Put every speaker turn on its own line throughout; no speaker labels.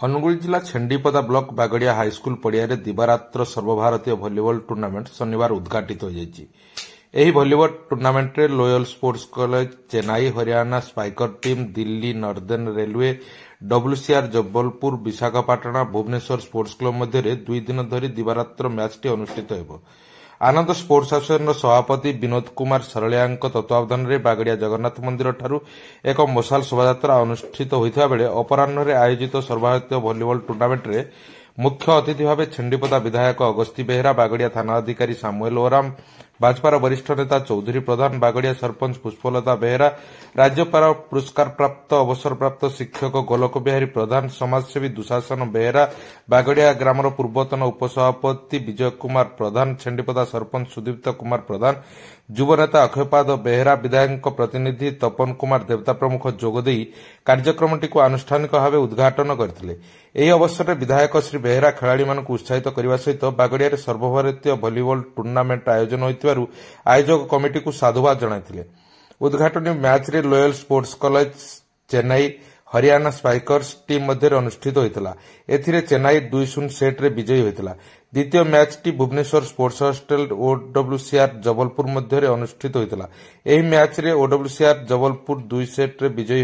ଅନୁଗୁଳ ଜିଲ୍ଲା Chhendipada block Bagadia high school ପଡ଼ିଆରେ ଦିବାରାତ୍ର ସର୍ବଭାରତୀୟ ଭଲିବଲ ଟୁର୍ଣ୍ଣାମେଣ୍ଟ ଶନିବାର ଉଦ୍ଘାଟିତ ହୋଇଯାଇଛି। ଏହି ଭଲିବଲ ଟୁର୍ଣ୍ଣାମେଣ୍ଟରେ ଲୋୟଲ sports college Chennai, Haryana spiker team, Delhi northern railway, ଡବ୍ଲ୍ୟୁସିଆର୍ Jabalpur, Visakhapatnam, Bhubaneswar sports club ମଧ୍ୟରେ 2 ଦିନ ଧରି ଦିବାରାତ୍ର ମ୍ୟାଚ୍ଟି ଅନୁଷ୍ଠିତ ହେବ। ଆନନ୍ଦ ସ୍ପୋର୍ଟସ ଆସୋସିଏସନର ସଭାପତି ବିନୋଦ କୁମାର ସରଳିଆଙ୍କ ତତ୍ତ୍ୱାବଧାନରେ ବାଗଡ଼ିଆ ଜଗନ୍ନାଥ ମନ୍ଦିରଠାରୁ ଏକ ମଶାଲ ଶୋଭାଯାତ୍ରା ଅନୁଷ୍ଠିତ ହୋଇଥିବା ବେଳେ ଅପରାହ୍ନରେ ଆୟୋଜିତ ସର୍ବଭାରତୀୟ ଭଲିବଲ ଟୁର୍ଣ୍ଣାମେଣ୍ଟରେ ମୁଖ୍ୟ ଅତିଥି ଭାବେ ଛେଣ୍ଡିପଦା ବିଧାୟକ ଅଗସ୍ତି ବେହେରା, ବାଗଡ଼ିଆ ଥାନା ଅଧିକାରୀ ସାମୁଏଲ ଓରାମ, ଭାଜପାର ବରିଷ୍ଠ ନେତା ଚୌଧୁରୀ ପ୍ରଧାନ, ବାଗଡ଼ିଆ ସରପଞ୍ଚ ପୁଷ୍ପଲତା ବେହେରା, ରାଜ୍ୟପାଳ ପୁରସ୍କାରପ୍ରାପ୍ତ ଅବସରପ୍ରାପ୍ତ ଶିକ୍ଷକ ଗୋଲକ ବିହାରୀ ପ୍ରଧାନ, ସମାଜସେବୀ ଦୁଶାସନ ବେହେରା, ବାଗଡ଼ିଆ ଗ୍ରାମର ପୂର୍ବତନ ଉପସଭାପତି ବିଜୟ କୁମାର ପ୍ରଧାନ, ଛେଣ୍ଡିପଦା ସରପଞ୍ଚ ସୁଦୀପ୍ତ କୁମାର ପ୍ରଧାନ, ଯୁବନେତା ଅକ୍ଷୟପାଦ ବେହେରା, ବିଧାୟକଙ୍କ ପ୍ରତିନିଧି ତପନ କୁମାର ଦେବତା ପ୍ରମୁଖ ଯୋଗଦେଇ କାର୍ଯ୍ୟକ୍ରମଟିକୁ ଆନୁଷ୍ଠାନିକ ଭାବେ ଉଦ୍ଘାଟନ କରିଥିଲେ। ଏହି ଅବସରରେ ବିଧାୟକ ଶ୍ରୀ ବେହେରା ଖେଳାଳିମାନଙ୍କୁ ଉତ୍ସାହିତ କରିବା ସହିତ ବାଗଡ଼ିଆରେ ସର୍ବଭାରତୀୟ ଭଲିବଲ ଟୁର୍ଣ୍ଣାମେଣ୍ଟ ଆୟୋଜନ ହୋଇଥିବାରୁ ଆୟୋଜକ କମିଟିକୁ ସାଧୁବାଦ ଜଣାଇଥିଲେ। ଉଦ୍ଘାଟନୀ ମ୍ୟାଚ୍ରେ ଲୋୟଲ sports college Chennai, Haryana spikers team ମଧ୍ୟରେ ଅନୁଷ୍ଠିତ ହୋଇଥିଲା। ଏଥିରେ ଚେନ୍ନାଇ 2-0 ସେଟ୍ରେ ବିଜୟୀ ହୋଇଥିଲା। ଦ୍ୱିତୀୟ ମ୍ୟାଚ୍ଟି ଭୁବନେଶ୍ୱର ସ୍ପୋର୍ଟସ ହଷ୍ଟେଲ ଓଡବ୍ଲ୍ୟୁସିଆର୍ ଜବଲପୁର ମଧ୍ୟରେ ଅନୁଷ୍ଠିତ ହୋଇଥିଲା। ଏହି ମ୍ୟାଚ୍ରେ ଓଡବ୍ଲ୍ୟୁସିଆର୍ ଜବଲପୁର 2 ସେଟ୍ରେ ବିଜୟୀ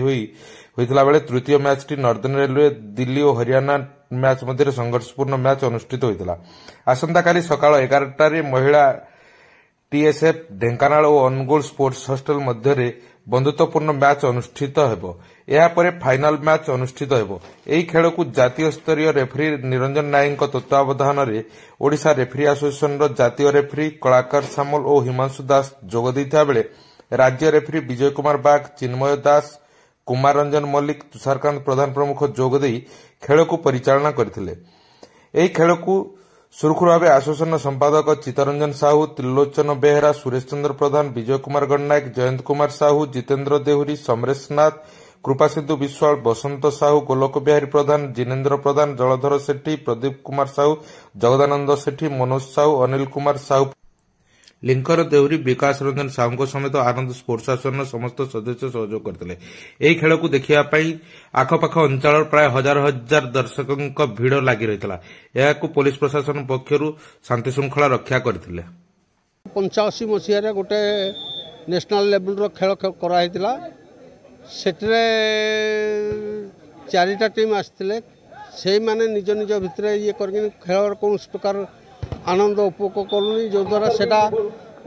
ହୋଇଥିଲା ବେଳେ ତୃତୀୟ ମ୍ୟାଚ୍ଟି ନର୍ଦ୍ଦର୍ନ ରେଲୱେ ଦିଲ୍ଲୀ ଓ ହରିୟାଣା ମ୍ୟାଚ୍ ମଧ୍ୟରେ ସଂଘର୍ଷପୂର୍ଣ୍ଣ ମ୍ୟାଚ୍ ଅନୁଷ୍ଠିତ ହୋଇଥିଲା। ଆସନ୍ତାକାଲି ସକାଳ 11ଟାରେ ମହିଳା ଟିଏସ୍ଏଫ୍ ଢେଙ୍କାନାଳ ଓ ଅନୁଗୁଳ ସ୍ପୋର୍ଟସ ହଷ୍ଟେଲ ମଧ୍ୟରେ ବନ୍ଧୁତ୍ୱପୂର୍ଣ୍ଣ ମ୍ୟାଚ୍ ଅନୁଷ୍ଠିତ ହେବ। ଏହାପରେ ଫାଇନାଲ ମ୍ୟାଚ୍ ଅନୁଷ୍ଠିତ ହେବ। ଏହି ଖେଳକୁ ଜାତୀୟ ସ୍ତରୀୟ ରେଫରି ନିରଞ୍ଜନ ନାୟକଙ୍କ ତତ୍ତ୍ୱାବଧାନରେ ଓଡ଼ିଶା ରେଫରି ଆସୋସିଏସନର ଜାତୀୟ ରେଫରି କଳାକାର ସାମଲ ଓ ହିମାଂଶୁ ଦାସ ଯୋଗ ଦେଇଥିବା ବେଳେ ରାଜ୍ୟ ରେଫରି ବିଜୟ କୁମାର ବାଗ, ଚିନ୍ମୟ ଦାସ, କୁମାର ରଞ୍ଜନ ମଲ୍ଲିକ, ତୁଷାରକାନ୍ତ ପ୍ରଧାନ ପ୍ରମୁଖ ଯୋଗଦେଇ ଖେଳକୁ ପରିଚାଳନା କରିଥିଲେ। ଏହି ଖେଳକୁ ସୁରୁଖୁରୁ ଭାବେ ଆସୋସିଏସନର ସମ୍ପାଦକ ଚିତ୍ତରଞ୍ଜନ ସାହୁ, ତ୍ରିଲୋଚନ ବେହେରା, ସୁରେଶ ଚନ୍ଦ୍ର ପ୍ରଧାନ, ବିଜୟ କୁମାର ଗଡ଼ନାୟକ, ଜୟନ୍ତ କୁମାର ସାହୁ, ଜିତେନ୍ଦ୍ର ଦେହୁରୀ, ସମରେଶ ନାଥ, କୃପାସିନ୍ଧୁ ବିଶ୍ୱାଳ, ବସନ୍ତ ସାହୁ, ଗୋଲକ ବିହାରୀ ପ୍ରଧାନ, ଜିନେନ୍ଦ୍ର ପ୍ରଧାନ, ଜଳଧର ସେଠୀ, ପ୍ରଦୀପ କୁମାର ସାହୁ, ଜଗଦାନନ୍ଦ ସେଠୀ, ମନୋଜ ସାହୁ, ଅନିଲ କୁମାର ସାହୁ, ଲିଙ୍କର ଦେହୁରୀ, ବିକାଶ ରଞ୍ଜନ ସାହୁଙ୍କ ସମେତ ଆନନ୍ଦ ସ୍ପୋର୍ଟସ ଆସୋସିଏସନର ସମସ୍ତ ସଦସ୍ୟ ସହଯୋଗ କରିଥିଲେ। ଏହି ଖେଳକୁ ଦେଖିବା ପାଇଁ ଆଖପାଖ ଅଞ୍ଚଳର ପ୍ରାୟ ହଜାର ହଜାର ଦର୍ଶକଙ୍କ ଭିଡ଼ ଲାଗି ରହିଥିଲା। ଏହାକୁ ପୋଲିସ ପ୍ରଶାସନ ପକ୍ଷରୁ ଶାନ୍ତିଶୃଙ୍ଖଳା ରକ୍ଷା କରିଥିଲେ।
85 ମସିହାରେ ଗୋଟେ ନ୍ୟାସନାଲ୍ ଲେବୁଲ୍ର ଖେଳ କରାହେଇଥିଲା। ସେଥିରେ 4ଟା ଟିମ୍ ଆସିଥିଲେ। ସେଇମାନେ ନିଜ ନିଜ ଭିତରେ ଇଏ କରିକିନି ଖେଳର କୌଣସି ପ୍ରକାର ଆନନ୍ଦ ଉପଭୋଗ କରୁନି, ଯେଉଁଦ୍ୱାରା ସେଇଟା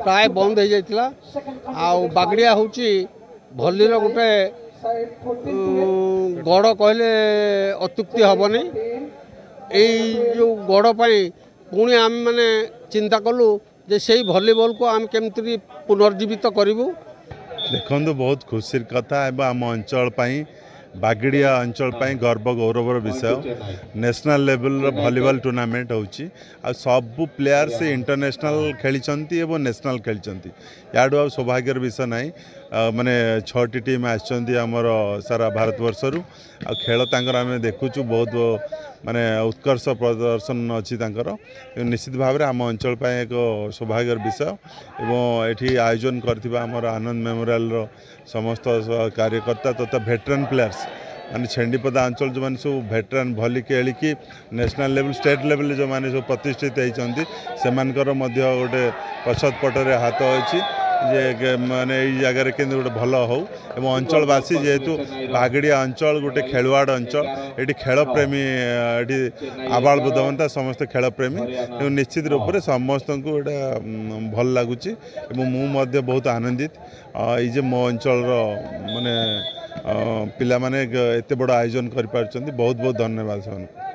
ପ୍ରାୟ ବନ୍ଦ ହେଇଯାଇଥିଲା। ଆଉ ବାଗଡ଼ିଆ ହେଉଛି ଭଲିର ଗୋଟେ ଗଡ଼ କହିଲେ ଅତ୍ୟୁକ୍ତି ହେବନି। ଏଇ ଯେଉଁ ଗଡ଼ ପାଇଁ ପୁଣି ଆମେମାନେ ଚିନ୍ତା କଲୁ ଯେ ସେଇ ଭଲିବଲକୁ ଆମେ କେମିତି ପୁନର୍ଜୀବିତ କରିବୁ।
ଦେଖନ୍ତୁ, ବହୁତ ଖୁସିର କଥା ଏବଂ ଆମ ଅଞ୍ଚଳ ପାଇଁ, ବାଗଡ଼ିଆ ଅଞ୍ଚଳ ପାଇଁ ଗର୍ବ ଗୌରବର ବିଷୟ। ନ୍ୟାସନାଲ୍ ଲେଭେଲର ଭଲିବଲ ଟୁର୍ଣ୍ଣାମେଣ୍ଟ ହେଉଛି ଆଉ ସବୁ ପ୍ଲେୟାର ସେ ଇଣ୍ଟରନ୍ୟାସନାଲ୍ ଖେଳିଛନ୍ତି ଏବଂ ନ୍ୟାସନାଲ୍ ଖେଳିଛନ୍ତି। ୟାଠୁ ଆଉ ସୌଭାଗ୍ୟର ବିଷୟ ନାହିଁ। ମାନେ 6ଟି ଟିମ୍ ଆସିଛନ୍ତି ଆମର ସାରା ଭାରତବର୍ଷରୁ ଆଉ ଖେଳ ତାଙ୍କର ଆମେ ଦେଖୁଛୁ, ବହୁତ ମାନେ ଉତ୍କର୍ଷ ପ୍ରଦର୍ଶନ ଅଛି ତାଙ୍କର। ନିଶ୍ଚିତ ଭାବରେ ଆମ ଅଞ୍ଚଳ ପାଇଁ ଏକ ସୌଭାଗ୍ୟର ବିଷୟ ଏବଂ ଏଠି ଆୟୋଜନ କରିଥିବା ଆମର ଆନନ୍ଦ ମେମୋରିଆଲର ସମସ୍ତ କାର୍ଯ୍ୟକର୍ତ୍ତା ତଥା ଭେଟରାନ୍ ପ୍ଲେୟାର୍ସ, ମାନେ ଛେଣ୍ଡିପଦା ଅଞ୍ଚଳ ଯେଉଁମାନେ ସବୁ ଭେଟରାନ୍ ଭଲି ଖେଳିକି ନ୍ୟାସନାଲ୍ ଲେଭେଲ୍, ଷ୍ଟେଟ୍ ଲେଭେଲରେ ଯେଉଁମାନେ ସବୁ ପ୍ରତିଷ୍ଠିତ ହେଇଛନ୍ତି, ସେମାନଙ୍କର ମଧ୍ୟ ଗୋଟେ ପଛତପଟରେ ହାତ ଅଛି ଯେ ମାନେ ଏଇ ଜାଗାରେ କେମିତି ଗୋଟେ ଭଲ ହଉ। ଏବଂ ଅଞ୍ଚଳବାସୀ, ଯେହେତୁ ବାଗଡ଼ିଆ ଅଞ୍ଚଳ ଗୋଟେ ଖେଳୁଆଡ଼ ଅଞ୍ଚଳ, ଏଠି ଖେଳପ୍ରେମୀ ଏଠି ଆବାଳ ବୃଦ୍ଧବନିତା ସମସ୍ତେ ଖେଳପ୍ରେମୀ ଏବଂ ନିଶ୍ଚିତ ରୂପରେ ସମସ୍ତଙ୍କୁ ଏଇଟା ଭଲ ଲାଗୁଛି ଏବଂ ମୁଁ ମଧ୍ୟ ବହୁତ ଆନନ୍ଦିତ ଏଇ ଯେ ମୋ ଅଞ୍ଚଳର ମାନେ ପିଲାମାନେ ଏତେ ବଡ଼ ଆୟୋଜନ କରିପାରୁଛନ୍ତି। ବହୁତ ବହୁତ ଧନ୍ୟବାଦ ସେମାନଙ୍କୁ।